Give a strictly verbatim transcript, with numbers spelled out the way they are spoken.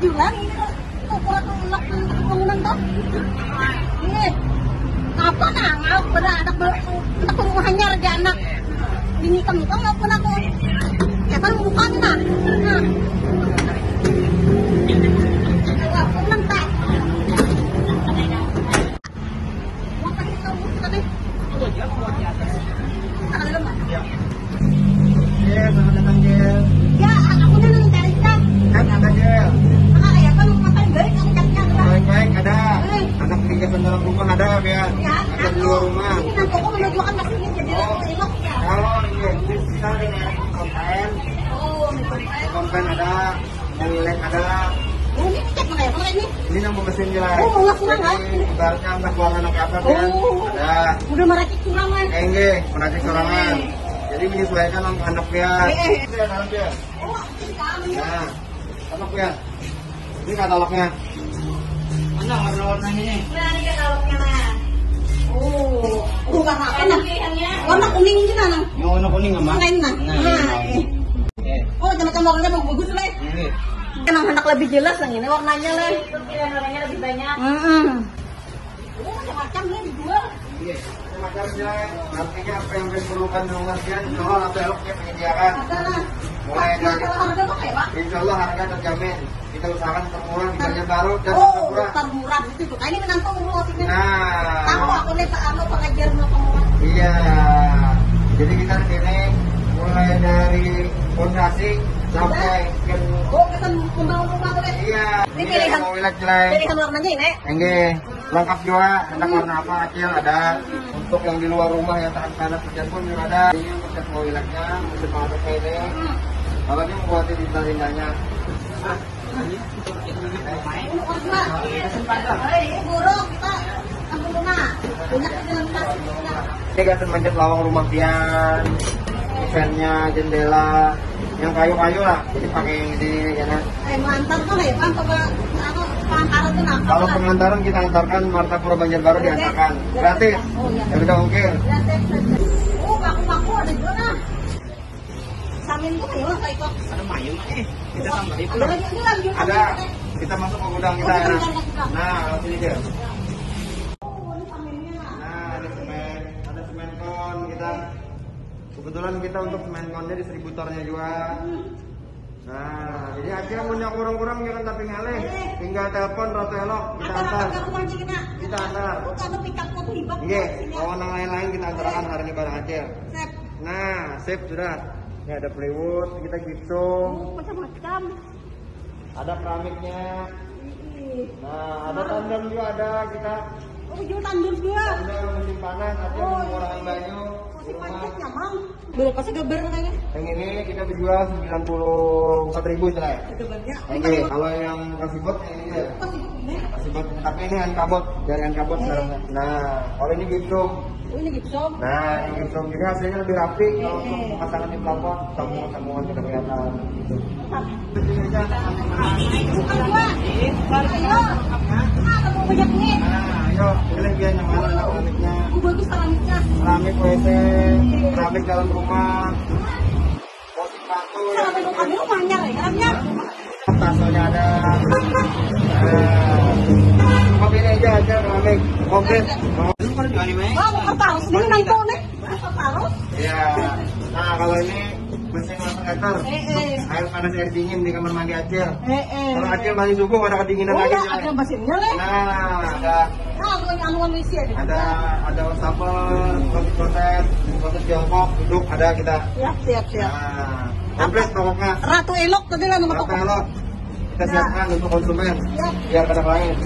Julan ini tuh, tuh, tuh, tuh, tuh, bangunan tuh. Ini apa nah? Ngalap pada anak ber-, anak rumah hanyar aja anak. Ini hitam hitam nggak pun aku. Ya kan bukan nah. Nah. Wah, seneng tak? Iya, selamat datang, Jel. Ya, aku nih nang cari kah. Kan ada, Jel. Ah, ya kan, makan baik, aku carinya ada. Baik-baik ada. Eh. Anak di dalam rumah ada, ya. Ya, anak di luar rumah. Ini nang toko menunjukkan pasti ini jadi. Oh. Aku elok ya. Oh, iya. Bisa ada, ya. Konten. Oh, konten. Konten ada. Yang lelek ada. Oh, ini tiket mana ya? Kalau ini? Ini yang memesan jelas. Oh, mau langsung, kan? Jadi, ibaratnya anak warna anak apa, kan? Oh. Ada. Udah meracik sorangan. Eh, enggak, meracik sorangan. Jadi, menyesuaikan anak-anak, ya. Eh, eh. Itu ya, salam, ya. Oh, ini kamu, ya. Nah, anak, ya. Ini katalognya. Mana warna-warnanya, nih? Nah, ini katalognya, nah. Oh, oh, warna apa, nah? Warna kuning ini, nah, nah. Yang warna kuning, apa? Lain, nah. Nah, nah, ini. Eh. Oh, macam-macam warnanya bagus, leh. Ini. Kan anak lebih jelas yang ini warnanya, leh. Itu pilihan warnanya lebih banyak. Mm-mm. Oh, macam-macam, leh, dijual. Iya, macam-macam, leh. Artinya apa yang diperlukan dalam pengertian, insya Allah, atau eloknya menyediakan. Ada, nah. Mulai dari, masalah harga, Pak, ya, Pak? Insya Allah harga terjamin. Kita usahakan termurah di Banjarbaru dan termurah. Oh, termurah itu tuh. Ini menantang dulu, maksudnya. Nah. Tahu aku nih, Pak, anu, pengajar mau kamu. Iya. Jadi kita di sini mulai dari fondasi sampai ke. Oh, kita membangun rumah tuh, deh. Iya. Ini pilihan, mau wilek, jelek. Pilihan warnanya ini. Enggak. Lengkap juga, anak warna apa, Acil, ada. Untuk yang di luar rumah yang tahan panas, hujan pun juga ada. Ini untuk cat mau wileknya, musim panas kayak ini. Kalau ini membuat di indahnya. Ini burung, kita kampung rumah. Banyak di dalam tas. Ini gasan manjat lawang rumah pian, eventnya, jendela, yang kayu-kayu lah. Jadi pakai yang ini, ya, nah. Eh, mau antar tuh, ya, Bang, ke, apa, pengantaran tuh, nah, kalau pengantaran kita antarkan, Martapura Banjarbaru diantarkan. Gratis. Oh, iya. Ya udah, ongkir. Gratis, gratis. Oh, paku-paku ada juga, nah. Samin tuh, ayo, apa itu? Ada mayung, eh. Kita tambah itu. Ada lagi, ini lagi. Ada. Kita masuk ke gudang kita, ya. Oh, kita, nah. Nah, sini dia. Oh, ini saminnya. Nah, ada semen, ada semen kon kita. Kebetulan kita untuk semen konnya distributornya juga. Hmm. Nah, jadi Acil punya kurang-kurang jangan tapi ngalih. Eh. Tinggal telepon Ratu Elok, kita antar. Antar, antar ke rumah aja kita. Kita antar. Bukan tuh pick up tuh ribet. Nggih, sini. Kalau nang lain-lain kita antarkan hari ini barang Acil. Sip. Nah, sip sudah. Ini ada plywood, kita gipsum. Oh, macam-macam. Ada keramiknya. Ih. Nah, ada tandon juga ada kita. Oh, jual tandon juga. Tandon musim panas, ada yang mengurangi banyu. Musim panas nyaman. Berapa sih gambar kayaknya? Yang ini kita berjual sembilan puluh empat ribu, Shay. Gambarnya. Oke, kalau yang kasibot yang ini ya. Kasibot ini. Kasibot, tapi ini ankabot, dari ankabot. Eh. Nah, kalau ini gipsum. Oh, ini gipsum. Nah, ini gipsum. Jadi hasilnya lebih rapi kalau untuk pemasangan di plafon, sambungan-sambungan sudah kelihatan. Bukan gua. Ayo. Ah, kamu banyak nih. Nah, ayo, pilih dia yang mana keramiknya. Oh, bagus keramiknya. Keramik W C, keramik dalam rumah. Keramik bukan di rumahnya, ya, keramiknya. Tasonya ada. Eh, kopi ini aja, aja keramik. Komplit. Mau kertas, ini nang nih. Iya. Nah, kalau ini mesin water heater. Eh, eh. Air panas, air dingin di kamar mandi Acil. Eh, eh. Kalau Acil mandi subuh ada kedinginan lagi. Oh, iya, ada mesinnya, leh. Nah, ada. Ah, aku yang anu isi aja. Ada, ada wastafel, proses, proses jongkok, duduk, ada kita. Siap, siap, siap. Nah, komplit pokoknya. Ratu Elok tadi lah nama toko. Ratu Elok. Kita siapkan untuk konsumen. Siap. Biar kada lain.